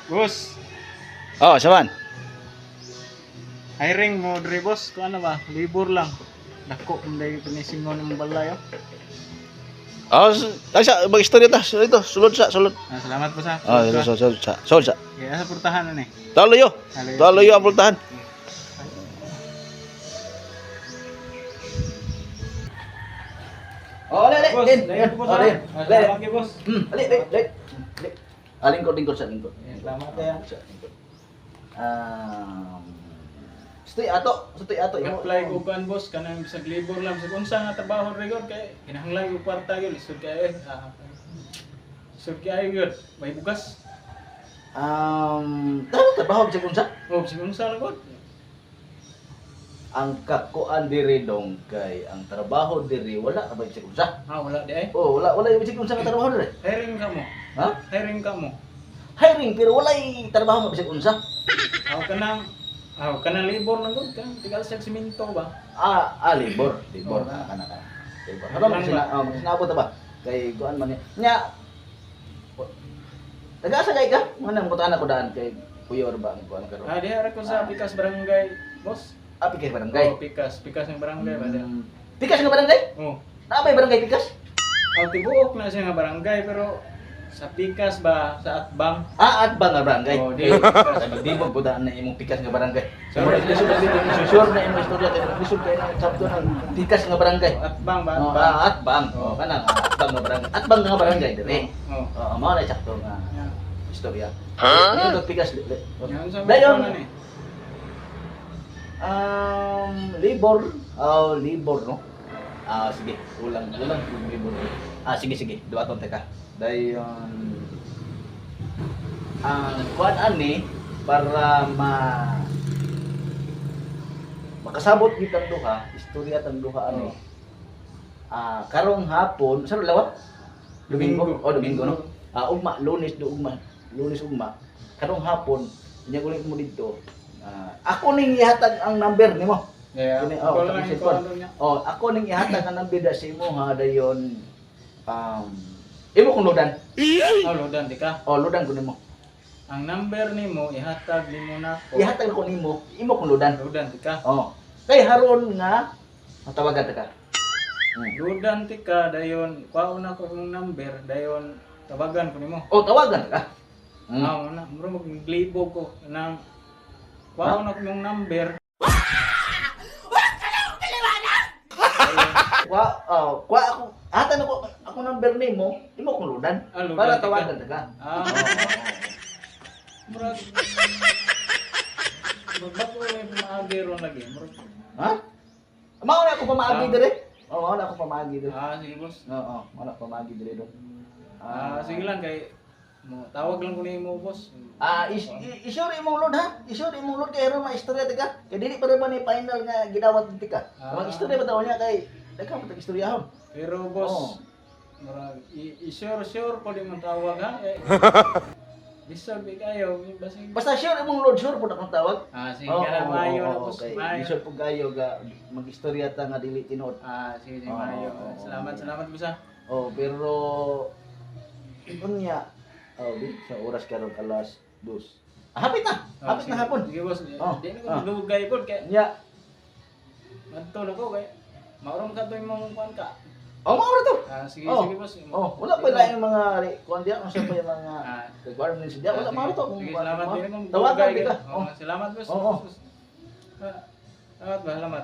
Boss, Oh, saman. Hiring mo dre, boss, kung ano ba, libur lang. Dako kung dahil pinisingon ng balay oh. Oh, ay sa mag-istorya ta. Ito, sulod sa, sulod. Ah, salamat po sa. Oh, sulod, sulod, sa. Sulod sa. Kaya sa purtahan na ni. Talo yo. Talo yo ang pultahan. Oh, ali, ali, Boss, din. dayon po Oh, sa. din. Ah, Ali, salamat kay boss. Ali, ali, ali. Ali. Ah, lingkod, lingkod sa lingkod. Eh, salamat ya. Sa lingkod. Stoy ato, stoy ato imo. Apply ko kan, boss, kanang bisag libur lang bisag unsa nga trabaho rigor kay kinahanglan og kwarta gyud, lisod kay eh. Ah, lisod kay gyud, may bugas. Tama trabaho bisag unsa? Oh, bisag unsa lang gud. Ang kakuan diri dong kay ang trabaho diri wala ka ba bisag unsa? Ah, wala di ay. Oh, wala wala yung bisag unsa nga trabaho diri. Hiring ka mo. Ha? Hiring ka mo. Hiring pero walay trabaho nga bisag unsa. Aw kanang libur lang gud, kanang tigal sa simento ba. Ah, libor, libor. Oh, Ah, kana kana. Libor. Ano Lang sina ba? oh, sinabot ta ba? Kay kuan man ni. Nya. Taga-asa kay ka? Manang butan ako daan kay Kuya ba ang kuan karon. Ah, diha ra ko sa Pikas Barangay, boss. Ah, Pikas barangay. Oh, Pikas, Pikas ng barangay ba diha. Pikas nga barangay? Oh. Naa bay barangay Pikas? Aw, tibuok na siya nga barangay pero sa Pikas ba sa Atbang? Ah, at ba nga barangay? Oh, di. Pikas. Ay, magdibog po daan na imong Pikas nga barangay. Sorry. Sorry, lisod na sure na imong istorya kay lisod kay na sakto ng Pikas nga barangay. Atbang ba? Oh, Atbang. ah, Atbang. Oh, kanang Atbang nga barangay. Atbang nga barangay dire. Oh. Oo, mao na sakto nga Yeah. istorya. Huh? Ito Pikas. Yan sa Dayon. may ni. Libor. Oh, libor no. Ah, sige, ulang ulang yung libor. Ah, sige sige, duwaton teka. Dayon ang kuan ani para ma makasabot gid ang duha, istorya tang duha ani. Oh. Ah, karong hapon, sa lawa? Domingo. Domingo. Oh, Domingo no. Ah, ugma, Lunes do ugma, Lunes ugma. Karong hapon, unya ulit mo didto. Ah, ako ning ihatag ang number nimo. Yeah. Kini, oh, Ako lang sa yung cellphone. kuan niya. Oh, ako ning ihatag ang number da sa imo ha dayon imo kong lodan. Oh, lodan di ka. Oh, lodan ko nimo. Ang number nimo ihatag nimo nako. Ihatag ko nimo, imo kong lodan. Lodan di ka. Oh. Kay haron nga matawagan ta ka. Lodan ti ka dayon kuhaon nako imong number dayon tawagan ko nimo. Oh, tawagan ta ka. Ah, na, mura maglibog ko nang kuhaon nako imong number. Kwa, oh, kwa ako hatan ako ako number nimo, imo kong lodan. Ah, lodan Para ti ka. tawagan ta ka. Ah, murag Magbago may pamaagi ron lagi. Murag Ha? Mao na ako pamaagi Ah. dire. Oh, mao na ako pamaagi dire. Ah, sige, boss. Oo, mao na pamaagi dire dong. Ah, sige lang kay mo tawag lang ko nimo, boss. Ah, isure imong load ha. Isure imong load kay aron maistorya tika. Kay dili pa rin ba ni final nga gidawat tika. Ah. Mag istorya ba taon niya kay daghan pa tag istoryahon. Pero boss, Oo. murag i-sure sure ko di man tawag ha. Eh, lisod bi kayo, basig. Basta sure imong load, sure pud akong tawag. Ah, sige Oo, ka na, oo, maayo na oo, boss. kay Maayo. Lisod pud kayo ga mag-istorya ta nga dili tinuod. Ah, sige, sige, Oo, maayo. oo, oo. Salamat, salamat boss ha. Oh, pero unya oh, di sa oras karon alas 2. Ah, hapit na. Oh, Hapit na sige. hapon. Sige boss, Oh, di na ko oh. dugay pod kay Nya. madto na ko kay maurong ka to imong kuan ka. Oh, mao ra to. Ah, sige, Oh. sige boss. Oh, wala pa laing mga kuan diya, unsa pa yung mga Ah, requirements diya, wala ah, mao ra to. sige, salamat din kung Tawagan dugay di ka. Oh, salamat boss. Oo. Ah, salamat ba, salamat.